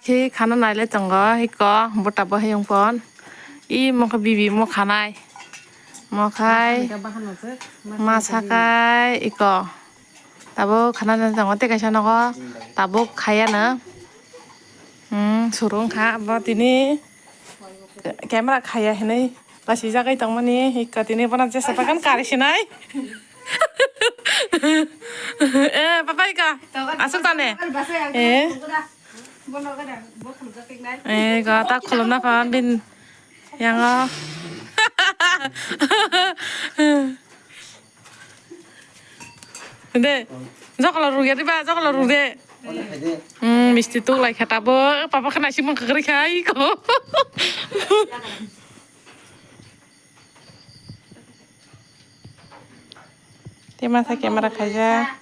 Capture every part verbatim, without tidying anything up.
Khe khana naile tongo, iko, bo tabuk hayung pon. I mokha bibi mokha nai. Mokhai, masakai, iko. Tabuk khana naile tongo, tei kaisa nogo, tabuk khayano. Hmm, surung kha, bo tini camera khaya hinui, lasi jagai tongmani, iko tini bono jesa pakan kari sinai. Eh, papa iko, asuk tane. Eh. Ego ta khulumna pha bin yango. De, jokolo rugya diba, jokolo rugde. Hmm, misti tu lai kha tabo, papa khana si mangkha gari khai ko. Tei masa camera khaijak.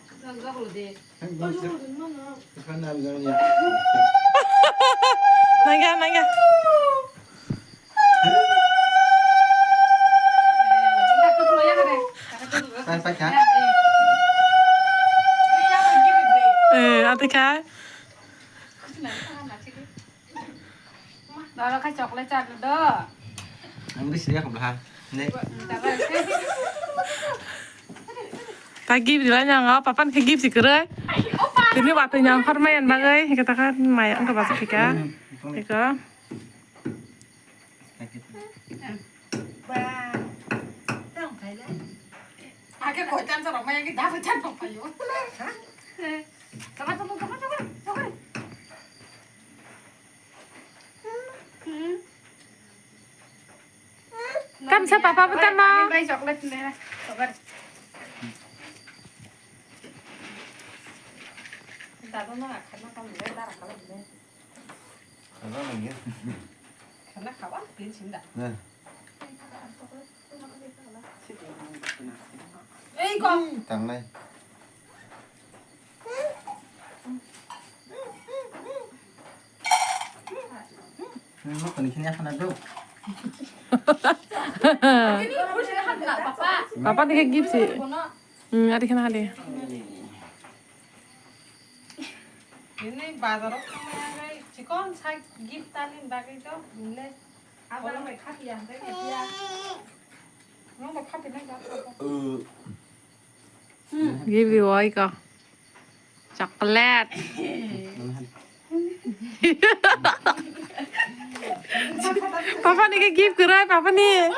Nangya, nangya. Eh, ati kha. Doro kha chocolate cha do. Ang bisi ya kobla. Ne. Ta gift dila nyang o, papan khe gift si kwrwi. Tini watwi nyang khormai yan bagwi, hika ta kha mai ang kha basa phika. Hmm, hmm. Hika. Ake koi tan sa rok mai, ake da koi tan pa yo. Tama, tama, tama, tama, tama. Tam sa papa bo tama. Bai chocolate ne, chocolate. Dado na khana tam le, dara kala le. Khana nang ya. Khana khaba, pin sinda. Na. Ei, kong. Tangnai. Nokni khini khana do. Papa ni khe gift si. Hmm, adi khana hadi. Ini bazar o thangmani chikon sa gift tani bagwi do. Nile. Abo nang bai khapiya, hwnkhe khapiya. Nang bai khapi nai da. Gift rw oi ko. Chocolate. Papa ni khe gift kwrwi, papa ni.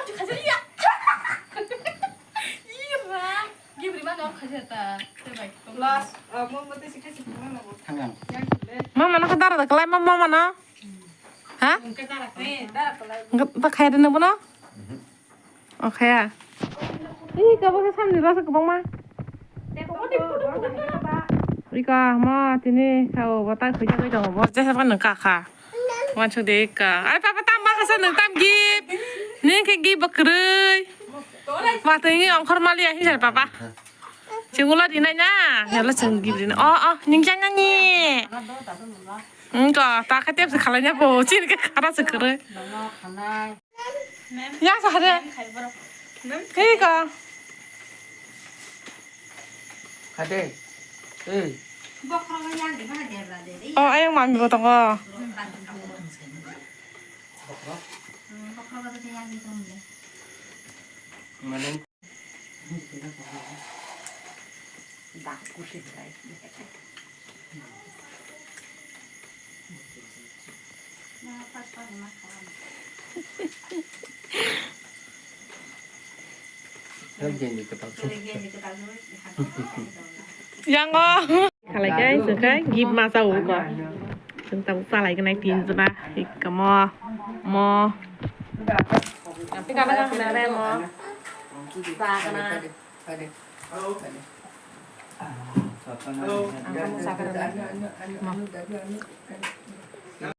Mama no kha dara da kwlai, mama no. Ha? Ba khaya de nang bono? O khaya. Ih, kabo khe samni rasa kwbangma. Iko mo tini sao bata khujagwi tongo, bo jesa phano kha kha. Wansuk de ika. Ai papa tam ba khasa nwng tam gift. Nini khe gift bo kwrwi. Watwi ni ongkhor maliya hinsa papa. Chwng ulo rinai na. Yalo chwng gift rinai. O, o, nini jang nani. Wngko, ta khe tep se khalai na bo. Chini khe khara se kwrwi. Ya sa hade. Hei ka. Hade. Ei. Oh, ayang mami bo tongo. Mane. Yango. Khalai kai, se kai, gift ma sa uko. Sing tau salai kanai tin jeba, ikamo, mo. Sa kana. Ang kamu sa kana.